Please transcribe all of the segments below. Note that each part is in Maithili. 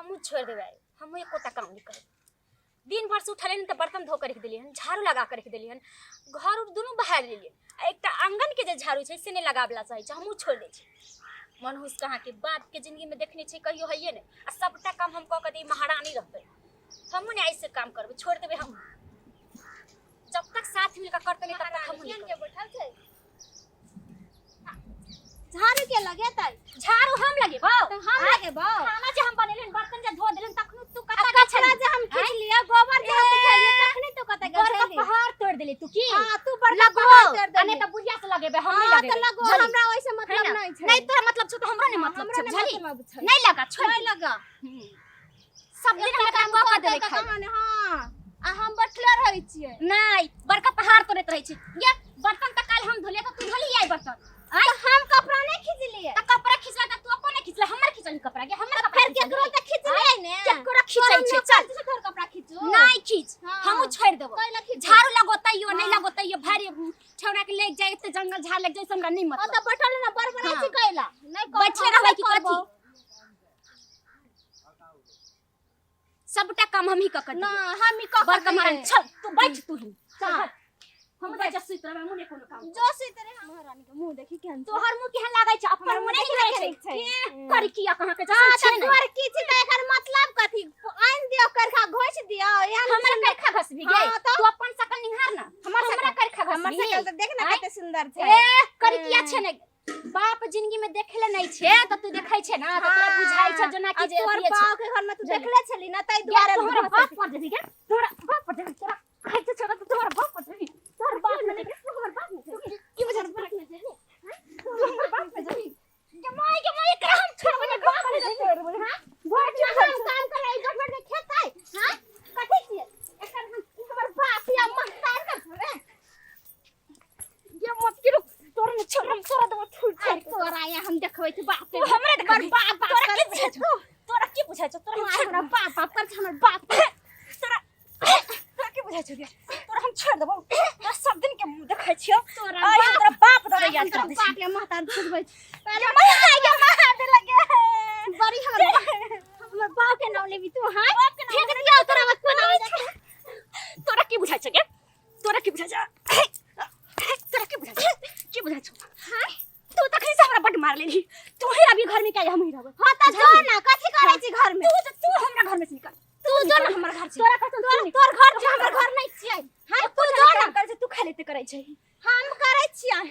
हमहूँ छोड़ि देबै, हमहूँ एकोटा काम नहि करबै। दिन भर से उठलियै हन तऽ बर्तन धो कऽ राखि देलियै हन, झाड़ू लगा कऽ राखि देलियै हन, घर उर दुनू बहारि लेलियै आ एकटा आङ्गनके जे झाड़ू छै से नहि लगाबऽ लए चाहै छै। हमहूँ छोड़ि दै छियै। मनहूस कहाँके बापके जिन्दगीमे देखने छै कहियो होइए नहि आ सभटा काम हम कऽ कऽ दी महारानी रहबै। हमहूँ नहि आइसँ काम करबै, छोड़ि देबै हमहूँ। जब तक साथ मिलकर करते नहीं तब तक हमहूँ नहीं के बैठल छै। झाड़ू के लगेतै? झाड़ू हम लगेबौ। तऽ हम लगेबौ। खाना जे हम बनेलियन, बर्तन जे धो देलियन, तखनो तू आ कतऽ गेल कपड़ा छली? जे हम खींचलियै, गोबर जे हम उठेलियै, तखने तू कतऽ गेल बड़का छली? पहाड़ तोड़ देली तू की? हां, तू बड़का लगो पहाड़ तोड़ आ नहीं देली। तऽ बुढ़िया से लगेबे, हम नहीं हां, लगेबे। तऽ लगो। बुझली? हमरा ओइसे है मतलब ना? नहीं छै। नहीं तोरा मतलब छौ तऽ हमरो नहीं मतलब हमरा छौ, नहि बुझली? मतलब छै। नहीं लगा, छोड़ नहीं दे। लगा। सब दिन एकटा हमरा काम कऽ कऽ करतै देबै तऽ खाली। कहाँ ने, हां, आ हम बैठले रहै छियै। नहीं, बड़का पहाड़ तोड़ैत रहै छै। ये बर्तन तऽ काल्हि हम धोलियै तऽ तू धोली आइ बर्तन? आँय? तऽ हम कपड़ा नहि खींचलियै। तऽ कपड़ा खींचला तऽ तू अपन नहि खींचला, हमर खींचली कपड़ा गे, हमर कपड़ा फेर खींचली। केकरो तऽ खींचलियै ने। केकरो खींचै छै? चल, तोहर कपड़ा खींचू। नहीं खींच। हाँ। हमहूँ छोड़ि देबो। कैला खींचू? झाड़ू लगो तैयो नहीं, हाँ। लगो तैयो, भारी ठेहुना के लेग जाए, एते जंगल झाड़ लग जाए से हमरा नहीं हाँ, मतलब। तऽ बैठल ने बड़बड़ाइ हाँ। छी कैला? नहि करबो, बैठले हम रहबै नहि की करबो। कथी? सबटा काम हमही कऽ कऽ ना, दियै। हम ही कऽ कऽ बड़का महारानी दियै। चल तू बैठ, तू ही चल। हाँ। हट। हम तऽ सुति रहबै, हमहूँ नहि कोनो काम करब। जो सुति रहे। महारानी के मुंह देखी केहन छै। तोहर मुँह केहन लागै छै? अपन हमर मुँह नहि मुँह लागै छै? देखी छै। के करी किया कहाँ के हाँ, जैसन छै तऽ ने। घर की छै तऽ एकर मतलब कथी? आनि दियौ करखा घोसि दियौ एहन। हमर करखा घसबी गे? हाँ, तऽ तू अपन सकल निहार ना। हमर हमरा सकल करखा हमर घसबी? सकल तऽ देख ने आँय? कते सुंदर छै। ए करी किया छै ने? बाप जिंदगी में देखले नहीं छै तऽ तू देखै छै ना तऽ तोरा बुझाइ छै जेना कि आ जे तोहर अथिये छै। बाप के घर में तू बुझलियै? देखले छली ना, ताहि गे, दुआरे तोहर घसै बाप पर जेबही गे? तोहरा बाप पर जेबही? तोरा खाइ छै छोरा तऽ तोहर बाप पर जेबही? तोहर बाप में जेबही? तू हमर बाप में जेबही? की बुझाइ छै, बाप में जेबही? हँ? तू हमर बाप में जेबही? गे माय, गे माय, एकरा हम छोड़बै नहि, बाप में जेबही। हँ? घर में हम काम करै बैठ बैठ के खेतै। हँ, कथी छियै एकर? हम ई हमर बाप या महतार कर रे। गे मत की रुक, तोरा नहि छोड़ब हम, तोरा देबो थूर आइ फाड़ि के। तोरा या हम देखबै छी बाप के। तू हमरा हमर देखबही? बाप बाप तोरा की करै बुझाइ छौ? तोरा की बुझाइ छौ? तोरा तू हम आइ छोड़ हमरा बाप बाप कर छै, हमर बाप। तोरा तोरा की बुझाइ छौ गे? तोरा हम छोड़ देबौ? तोरा सब दिन के मुँह देखै छियौ। तोरा आइ हम बाप तोरा बाप दादा आइ याद हम तोरा करा दै छी। बाप या महतार छुटबै छी। गे माय, गे माय देलक गे। बड़ी हमर हमर बाप के नाम लेबी तू? हाँ, फेंक दियौ तोरा मत कोना। तोरा की बुझाइ छौ गे? तोरा की बुझाइ छौ? तोरा की बुझाइ छौ? की बुझाइ छौ? हाँ? तू तखनी से हमरा बड्ड मार लेली। तू ही अभी घर में क्या, हम ही रहबै। हाँ, तऽ जो ना, कथी करै छी घर में? तू तू हमरा घर में से निकल। तू जो ना हमर घर से। तोरा कसम, तोर तोर घर छै, हमर घर नहीं छियै। हाँ, तू तू जो ना। करै छै, तू खाली ते करै छै। हम करै छियै।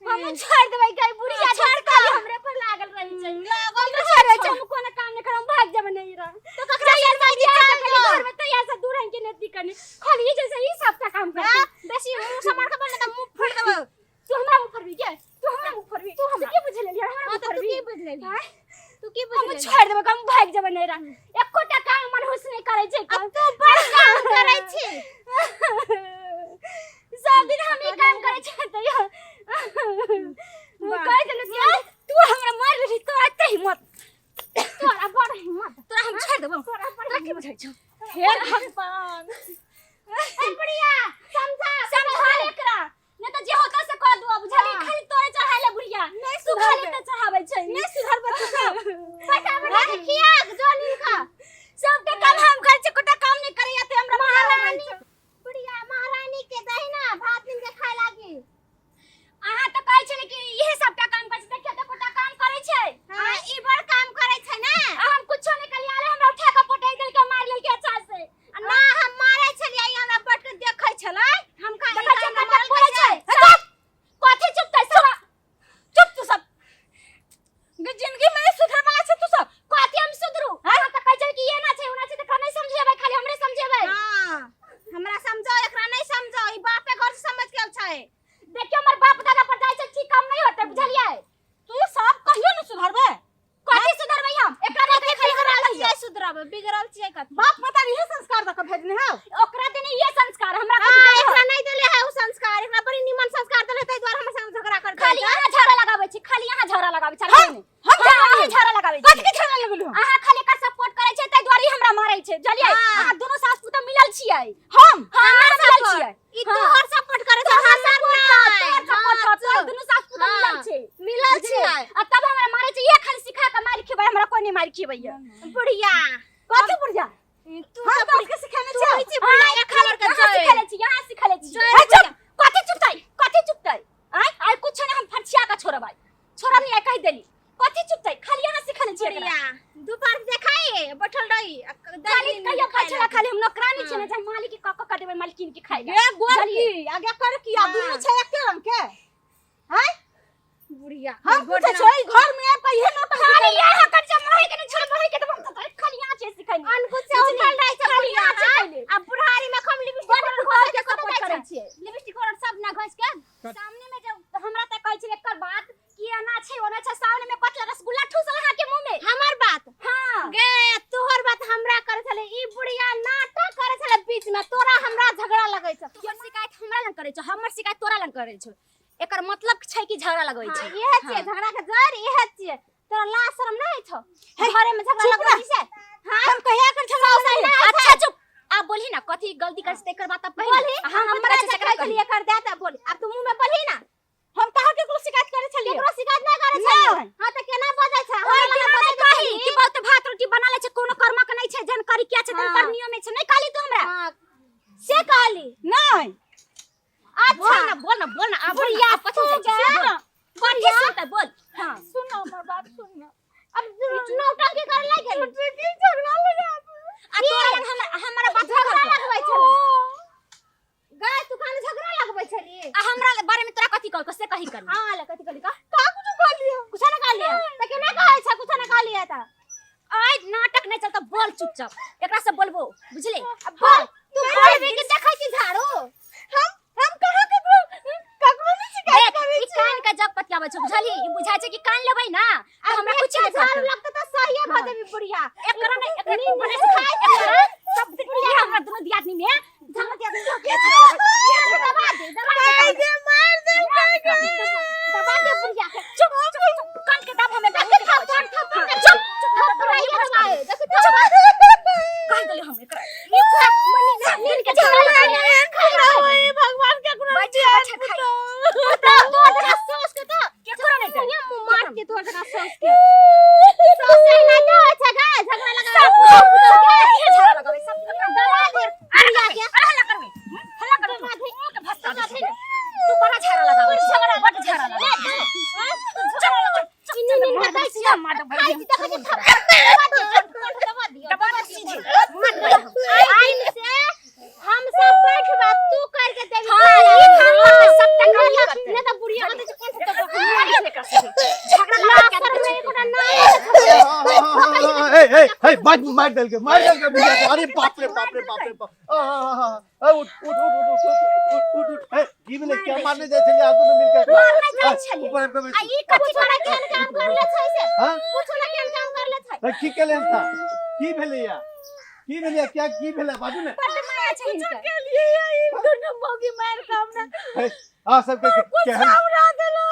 हम छोड़ देबै गई बुढ़िया। हाँ, छोड़ छोड़ खाली दे। हमरे पर लागल रहै छै। लागल हम छोड़ै छै, हम कोनो काम नहि करब, भाग जेबै नहीं रह। तो ककरा जहिया से से बियाह चल के जो। घर में तहिया से दूर के नदी कने खाली जैसे ई सबटा काम करते। हाँ, बेसी मुंह समार के बोलने तऽ मुंह फोड़ देबौ। तू हमरा मुँह फोड़बी गे? तू हमरा मुँह फोड़बी? तू हमरा की बुझ लेलियै हमरा हाँ, मुँह तऽ तू फोड़बी? की बुझ लेली? आँय? तू की बुझ हम लेली? छोड़ देबै, हम भागि जेबै नहीं रह। एकोटा काम मनहुस नहीं करै छै। अब तू बड़ काम करै छी। सब दिन हम ई काम करै छियै तैयो कहि देलहुँ कि तू हमरा मार लेली, तोरा एते हिम्मत? तोरा बड़ हिम्मत। तोरा हम छोड़ देबौ? तोरा बड़ तोरा की बुझाइ छौ? हे भगवान! ए बुढ़िया, समझा। समझा एकरा, नहीं तऽ जे होता से कह दू। बुझली? हाँ। खाली तोरे चढ़ाय ले बुढ़िया। नहीं तू खाली सुधरबे। ते चढ़ाबै छै। नहीं सुधरबे तू सब। पैसा बना के खिया जो नीका। सबके काम हम करै छियै, कोटा काम नहीं करैया ते हमरा महारानी बुढ़िया, महारानी के दही ना भात नीन के खाय लागी। अहाँ तऽ कहै छलै कि इहे सबटा काम करै छै, देखियौ तऽ कोटा काम करै छै। हाँ, ई बड़ काम करै छै ने। आ हम कुछो नहीं कलियै, आले हमरा उठा के पटकि देलकै, मारि लेलकै अच्छा से। आ ना हम मारै छलियै, ई हमरा पट के देखै छलै। हम का देखै छै, हमरा कते मारल बोलै छै। छै। चुप! कथी चुप तै सब? चुप तू सब। गे जिंदगी में नहीं सुधर वाला छै तू सब। कथी हम सुधरू? अहाँ तऽ कहै छै कि एना छै ओना छै, तऽ नहि समझेबै, खाली हमरे समझेबै। हाँ, हमरा समझाओ, एकरा नहीं समझाओ। ई बापे घर से समझ के आयल छै। देखियौ, हमर बाप दादा पर जाइ छै, ठीक काम नहीं होतै, बुझलियै? तू सब कहियो नहीं सुधरबे। कथी सुधरबै हम? एकरा देखे खाली हमरा बिगड़ल कहियो। छियै सुधरबै, बिगड़ल छियै कथी? बाप माता इहे संस्कार दऽ के भेजने हौ। ओकरा देने ये संस्कार, हमरा हाँ, कथी देने? एकरा नहीं देले है उ संस्कार। एकरा बड़ी निमन संस्कार देले, ताहि दुआरे हमर संग झगड़ा कर खाली यहाँ झाड़ा लगाबै छी, खाली यहाँ झाड़ा लगाबै छी। हम हम झगड़ा अहाँ झाड़ा लगाबै छी। कथी के झगड़ा लगलू? अहाँ खाली एकर सपोर्ट करै छै, ताहि दुआरे ई हमरा मारै छै, बुझलियै? हाँ। अहाँ दुनू सास पुतोह मिलल छियै। हम हाँ, हमर मिलल सपोर्ट। छियै। ई हाँ। तोहर सपोर्ट करे छै, तोहर हमर सपोर्ट छौ, नहि। तोहर सपोर्ट छौ, हाँ, तोहर दुनू सास पुतोह हाँ। मिलल छै। मिलल बुझलियै? छियै। आ तब हमरा मारै छै। इहे खाली सिखा के मारि खेबै, हमरा कोई नहि मार खियबैया। बुढ़िया। कथी बुढ़िया? तू हम सब तोरा के सिखेने तू छियौ। होइ छी बुढ़िया एक नंबर के। यहाँ जय सिखले छी, यहाँ सिखले छी। जय ए, चुप। कथी चुपतै, कथी चुपतै? आय आय, कुछ ना, हम फरछिया का छोड़ब, आय छोड़ब नहीं, आय कहि देली। कथी चुपतै? खाली यहाँ सिखले छी एकरा। बुढ़िया दोपहर देखाई बैठल रही आ खाली दही कहियो खाइ खाइ छला ला। खाली हम नौकरानी छी ने, जे मालिक के कक कऽ देबै, मालकिन के खाइ ला। गे गोरकी आगे कर की आ दुनू छै एके रंग के हैं? बुढ़िया हम पूछे छौ, ई घर में आबि कऽ इहे नौटंकी खाली यहाँ कर जे महे के नहीं छोड़, महे के तो हम तो खाली यहाँ छै सिखैनी। अनकुछ से उठल रहे छै खाली बुढ़िया। यहाँ छै पहिले। आ बुढ़ारी में खम लिपस्टिक बड़ पाउडर घर घोस के के कतऽ सपोर्ट जाइ करै छै? छियै। लिपस्टिक पाउडर सब ना घोस के। सामने में जब हमरा त कहै छै एकर बात कि एना छै ओना छै, सामने में कतला रसगुल्ला ठूसल अहाँ के मुंह में। हमर बात? हाँ। गे, तोहर बात हमरा करे छले, ई बुढ़िया नाटक करे छले बीच में, तोरा हमरा झगड़ा लगै छै। तोहर शिकायत हमरा लग करै छौ, हमर शिकायत तोरा लग करै छौ, एकर मतलब छै कि झगड़ा लगबै हाँ, छै। इहे छियै हाँ। झगड़ा के जड़, इहे छियै। तोरा लाज शरम नहि छौ घरे में झगड़ा चुप लगबै रह। छै? हाँ। हम कहिया कर झगड़ा सौ लगेलियै? नहीं। अच्छा चुप, आप बोलही ना, कथी गलती करै छै त एकर बात आप कही ना। बोलही। हाँ, हम हम तोरा करै छै जे सेकरा कहै छलियै कर दे त बोली, आब तू मुंह में बोलही ना। हम कहाँ केकरो शिकायत करे छलियै? केकरो शिकायत नहि करै छलियै? नहि। हाँ, त केना बजै छै? ओइ हमरा दिन लग नहि बजै कही छली। कि बहुत भात रोटी बना ले छै, कोनो कर्म के नहीं छै, जहन करी किया छै तहन हाँ। करनियो में छै। नहीं कहली तू हमरा? हाँ, से कहली। नहीं। बोल अच्छा ना, बोल ना, बोल ना, आब बोल ना, बुढ़िया आब कथी तू जाइ छै से गे। बोल। कथी सुनतै बोल। हाँ, सुन हमर बात, सुन ना। अब नौटंकी करे लागि गेली। झूठे की झगड़ा लगा आ तोरा लग हमरा हमरा बात झगड़ा नहीं करतौ। लगबै छली गाय, तू कान झगड़ा लगबै छली। आ हमरा बारे में तोरा कथी कहलको से कही कर। हाँ, ले कथी कहली का? का कुछ कहलियै? कुछ ना कहलियै त केना कहै छै कुछ ना कहलियै त? आइ नाटक नहीं चलता, बोल चुपचाप, एकरा से बोलबो बुझले। अब बोल तू। घर में के देखै छी झाड़ू। हम कहाँ केकरो ककरो नहीं शिकायत देख, करै ई कान के जग पतियाबै छै, बुझली? ई बुझाइ छै कि कान लेबै ना त हमरा कुछ नहीं झाड़ू करतै। लगतै त सहिए भऽ हाँ। जेबी बुढ़िया। एकरा नहीं, एकरा नींद खूब बढ़िया से खाइ, एकरा सब दिन बुढ़िया हमरा दुनू दियादनी में दुनू दियादनी के दबा दे, दबा दे। दे, मार दे। दबा दे बुढ़िया के। चुप चुप चुप, कान के दाब हमें देखी थप्पड़ थप्पड़ के। चुप चुप। थप्पड़ आइए दबाए, देखी थप्पड़। कह देली हम एकरा ई सब दिन के झगड़ा हे भगवान, केकरो बैठा बैठा खाइ। तोर जगह सोच के तो केकरो नहीं दे। ये मुंह मार के तोर जगह सोच के सोच से ना तो अच्छा गा झगड़ा लगा सब ये झगड़ा लगाबै सब दिन। दबा दे बुढ़िया के। अरे हल्ला करबे, हल्ला करबे, तू मुंह के भस्ता दे। तू बड़ा झगड़ा लगाबै, झगड़ा बड़ झगड़ा लगाबै। झगड़ा लगा चुप चुप, मार दे सीधा, मार दे खाइ भाई। छी देखै छी थप्पड़, दबा दे, दबा दियो। दबा दे सीधे। आई से हम सब बैठबा, तू करके देबी। हाँ, ई काम करतै, सबटा काम ई करतै। नहीं तो बुढ़िया के कोन से करिए ने कर सके। झगड़ा लगा के लाज आदत में छै। एकोटा ना। ए ए ए, मार मार डल के, मार डल के बुढ़िया के। अरे बाप रे बाप रे बाप रे बाप! आ आ आ, उठ उठ उठ उठ उठ उठ उठ उठ। ए, की भेलै? क्या मारने जाइ छलियै आगू में मिलके? मारने जाइ छलियै। ऊपर आबि कऽ आ बैसू। ई कथी पूछो ना केहन काम करले छै से। हाँ? पूछो ना केहन काम करले छै। ए, की केले हम था? की भेलैया, की भेलैया? क्या की भेलै, बाजू ने। बड्ड माया छै हिनकर। के लिए ई दुनू मौगी मार के हमरा ए, आ सबके केहन उड़ा देलो।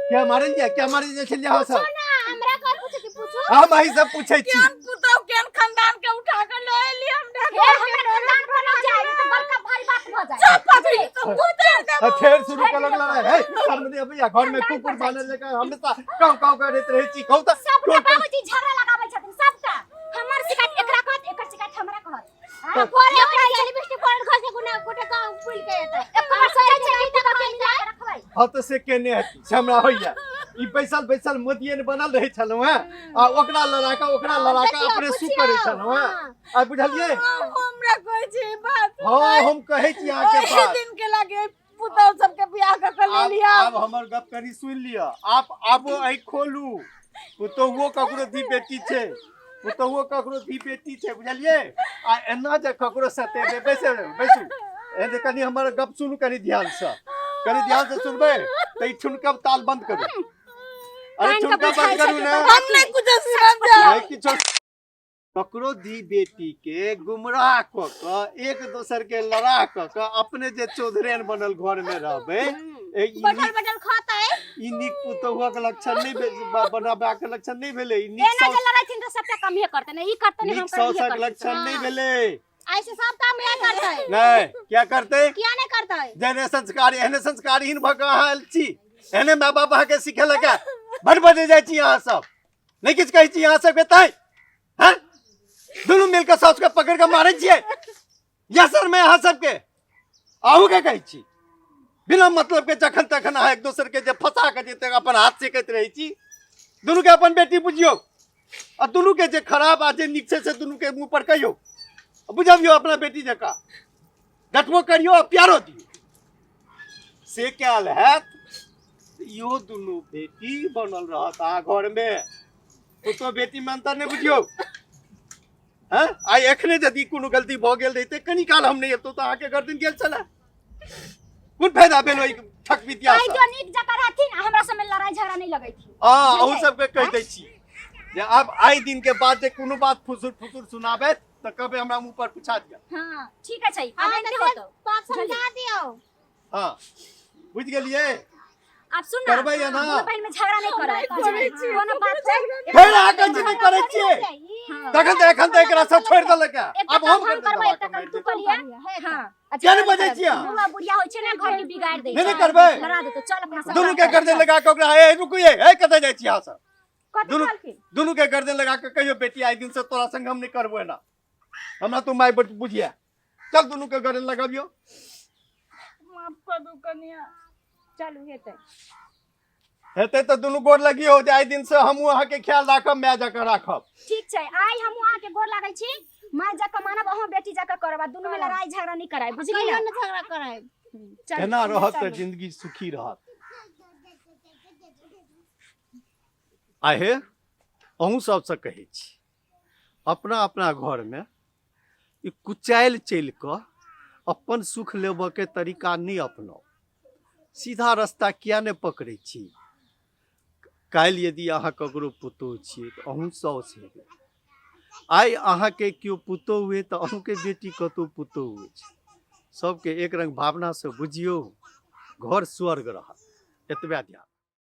क्या मारल जा, क्या मारल जाइ छलियै अहाँ पूछो सब? ना, हमरा कर पूछे कि पूछो। हम अहीं सब पूछै छी। केहन पुतहु, केहन खानदान के उठा के लऽ एली हमरा? हे, हमरा खानदान पर नहि जाय, नहि तऽ बड़का भारी बात भऽ जाय। पकड़ी तो कुतर दे। आ, फेर शुरू कर लगला रे। हे, शर्म नहीं अबैया? घर में कुकुर बान्हल जकाँ हमेशा काव काव करैत रहै छी। कहू तऽ सबटा टोल पर- बाबूजी झगड़ा लगाबै छथिन सबटा। हमर शिकायत एकरा कहत, एकर शिकायत हमरा कहत। आ भोरे उठै छै लिपस्टिक पाउडर घस के गुना गोटे गांव फूल के एतै। एकर सोचै छै कि पुतहु के मिला के रखबै। हाँ, तऽ से केने हेती से हमरा होइया। ई बैसल बैसल मोदियन बनल रहै छलहुँ हेँ आ ओकरा लड़ा कऽ, ओकरा लड़ा कऽ देखियौ, अपने सु पुछियौ, करै छलहुँ हेँ। हाँ। आ बुझलियै? हमरा कहै छै बात? हाँ, हम कहै छी अहाँके ओहि बात। दिन के लागे पुतहु सबके बियाह कऽ के ले आब लिया। आब हमर गप कनि सुनि लिअ। आप आब आँखि खोलू। पुतोहुओ ककरो धी बेटी छै, पुतोहुओ ककरो धी बेटी छै, बुझलियै? आ एना जे ककरो सतेबै, बैसू बैसू, एहन कनि हमर गप सुनू कनि ध्यानसँ, कनि ध्यानसँ सुनबै तऽ ई ठुनकब ताल बंद करू। अरे कान के ठुनकब बुझाइ बंद छै करू कि ने। हम नहि कुछो सुनब जा। नहि किछो। ककरो धी बेटी के गुमराह कऽ कऽ, एक दोसर के लड़ा कऽ कऽ अपने जे चौधरेन बनल घर में रहबै, ए, ई बैठल नीक बैठल खतै। ई नीक पुतहुक लक्षण नहि भेल, बनाबाक लक्षण नहि भेलै ई। नीक एना जे साउस लड़ाइ तऽ सबटा कमिए करतै ने, ई करतै ने, हम नीक साउसक करबिहे करतै। लक्षण नहि भेलै। ऐसे सब काम इएह करतै। नहि, किया करतै? किया नहि करतै? जेहने संस्कार, एहने संस्कारहीन भऽ कऽ अहाँ आयल छी, एहने माय बाप अहाँके सिखेलक है। बड बजे जाइ छी अहाँ सब। नहि किछु कहै छी अहाँ सबके तैं हैं दुनू मिलके सासुके पकड़ि कऽ मारै छियै या सर में अहाँ सबके अहूँके कहै छी बिना मतलब के जखन तखन अहाँ एक दोसर के जे फंसा के जे अपन हाथ सेकैत रहै छी दुनू के अपन बेटी बुझियौ आ दुनू के जे खराब आ जे नीक छै से दुनू के मुंह पर कहियौ बुझबियौ अपना बेटी जकाँ डटबो करियौ आ प्यारो दियौ से कयल हैत इहो दुनू बेटी बनल रहत अहाँ घरमे पुतो बेटी मे अंतर नहि बुझियौ हैं आइ एखने यदि कोनो गलती भऽ गेल रहितै कनी काल हम नहि एतौ तऽ अहाँके गर्दन गेल छलै कोन फायदा भेल ओहि ठक विद्या आइ जो नीक जकाँ रहथिन आ हमरा सबमे लड़ाई झगड़ा नहि लगैथिन हँ अहूँ सबके कहि दै छी जे आब आइ दिन के बाद जे कोनो बात फुसुर फुसुर सुनाबे तऽ कहबै हमरा मुँह पर पूछा दिअ हाँ ठीक है छै हाँ, आब एते तऽ होतौ बाप समझा दियौ हँ बुझि गेलियै आब सुन ना करबै या ना? दुनू बहिन में झगड़ा नहीं करब करै छी, कोनो बात छै फेर अहाँ कहै छी नहि करै छियै हाँ। तखन तऽ एखन तऽ एकरा सब छोड़ि देलक एकटा आब काम हम हम करबै एकटा काम तू करिहे हाँ किया नहि बजै छियै अहाँ? बुढ़ा बुढ़िया होइ छै ने घर के बिगाड़ दै नहि, नहि करबै। लड़ा देतौ चल अपना सब दुनू के गर्दन लगा के ओकरा ए रुकू ये ए कतऽ जाइ छी अहाँ सब कथी दुनू कहलखिन दुनू के गर्दन लगा के कहियो बेटी आइ दिन से तोरा संग हम नहि करबो एना हमरा तू माय बुझिया चल दुनू के गर्दन लगाबियो माफ कऽ दू कनिया चलू हेतै हेतै तऽ दुनू गोर लगियो जे आइ दिन से हमहूँ अहाँके ख्याल राखब माय जकाँ राखब ठीक छै आइ हमहूँ अहाँके गोर लागै छी माय जकाँ मानब अहूँ बेटी जकाँ करब आ दुनू में लड़ाई झगड़ा नहि करायब बुझलियै कहियो ने ने झगड़ा करायब चलू, एना रहत तऽ चलू। जिंदगी सुखी रहत आहे अहूँ सबसँ कहै छी अपना अपना घरमे ई कुचालि चलि कऽ अपन सुख लेबऽके तरीका नहि अपनाउ सीधा रास्ता किया नहि पकड़ै छी काल्हि यदि अहाँ ककरो पुतोहु छियै तऽ अहूँ साउस हेबै आइ अहाँके केओ पुतोहु अइ तऽ अहूँके बेटी कतहु पुतोहु अछि सबके एक रङ्ग भावनासँ बुझियौ घर स्वर्ग रहत एतबे ध्यान।